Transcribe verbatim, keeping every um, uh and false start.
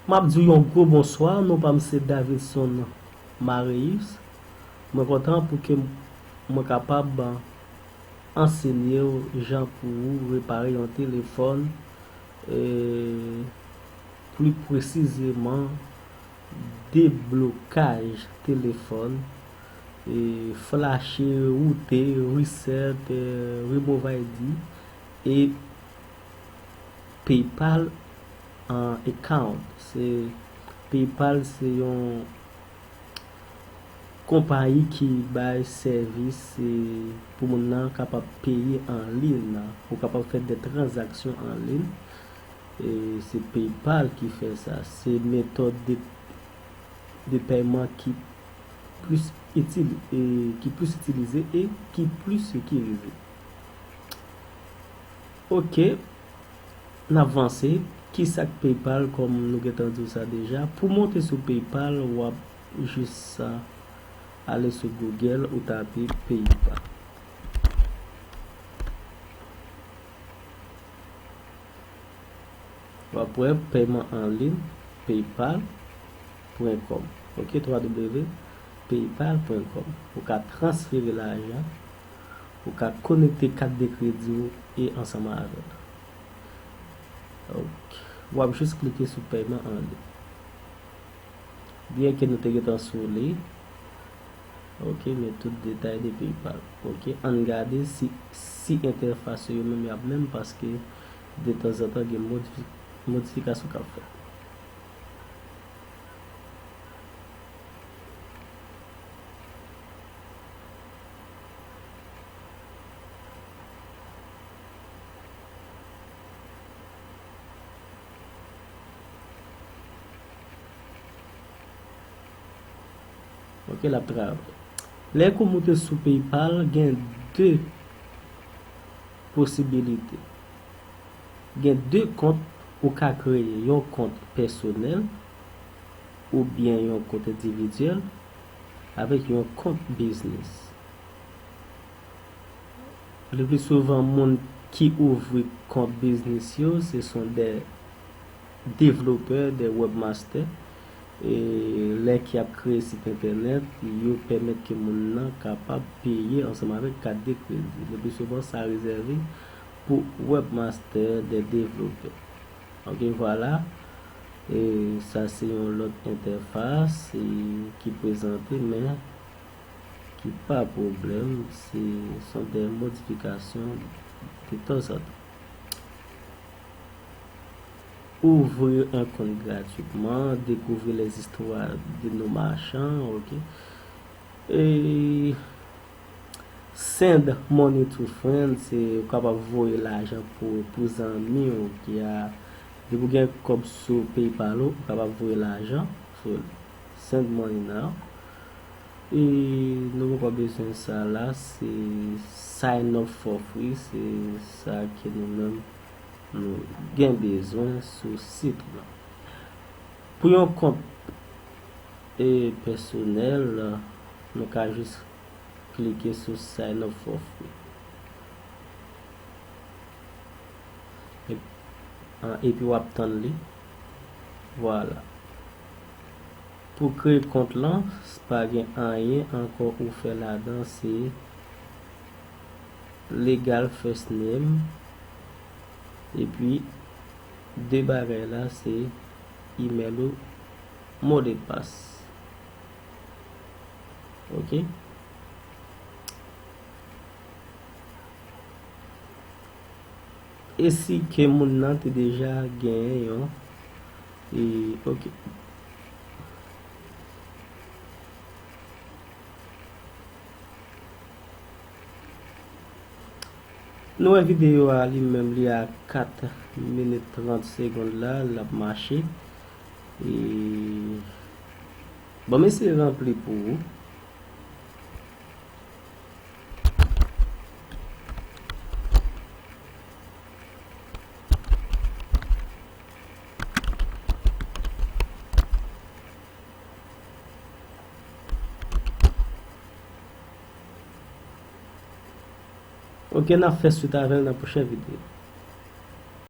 M ap di w yon gwo bonswa, non pa m se Davidson Mareus. Mwen kontan pou ke mwen kapab ansenye w jan pou ou repare yon telefòn, e, pli presizeman, deblokaj telefòn, e, flache, woute, reset, e, remove I D, e PayPal, an, account. Se, PayPal se yon konpayi ki bay sèvis, e, pou moun nan kapab peye an liy, ou kapab fè de tranzaksyon an liy. E se PayPal ki fè sa. Se metòd de, de pèyman ki plis itili-, e ki plis itilize e ki plis sekirize. Ok, n ap vanse. Ki sa k PayPal, kòm nou gentan di w sa deja? Pou monte sou PayPal, w ap jis ale sou Google, ou tape PayPal. W ap wè pèyman an liy, paypal pwen kòm. Ok, twa w paypal pwen kòm. Ou ka transfere lajan, ou ka konekte kat de kredi w e ansanm avè l. Ok. W ap jis klike sou pèyman an liy. Byenke nou te gentan sou li. Ok, men tout detay de PayPal. Ok, ann gade si, si entèfas yo menm y ap menm, paske detanzantan gen modifi-, modifikasyon k ap fèt. Ok, l ap travay. Lè ke w moute sou PayPal, gen de posibilite. Gen de kont ou ka kreye, yon kont pèsonèl oubyen yon kont endividyèl avèk yon kont biznis. Le pli souvan, moun ki ouvri kont biznis yo, se son de devlopè, de webmaster. E lè ki ap kreye sit entènèt, yo pèmèt ke moun nan kapab peye ansanm avèk kat de kredi. Le pli souvan, sa rezève pou webmaster, de devlopè. Ok, vwala. E sa se yon lòt entèfas, e, ki prezante, men ki pa pwoblèm, se, sont des modifications de temps en temps. Ouvrir un compte gratuitement, découvrir les histoires de nos marchands, ok. E send money to friends, se ou kapab voye lajan pou, pou zanmi w ki a, depi w gen kòb sou PayPal ou, ou kapab voye lajan. So, send money now. E nou poko bezwen sa la, se sign up for free, se sa ke nou menm nou gen bezwen sou sit lan. Pou yon kont, e, pèsonèl, nou ka jis klike sou sign up for free. Ep-, a, epi w ap tann li. Vwala. Pou kreye kont lan, pa gen anyen ankò ou fè ladan, se legal first name, epi de bagay la, se email ou, mot de passe. Ok. E si ke moun nan te deja genyen yon, e, ok. Nou wè videyo a li menm, li a kat minit trant segonn la, l ap mache. E, bon, m eseye ranpli pou ou. Ok, n ap fè swit avè l nan pwochen videyo.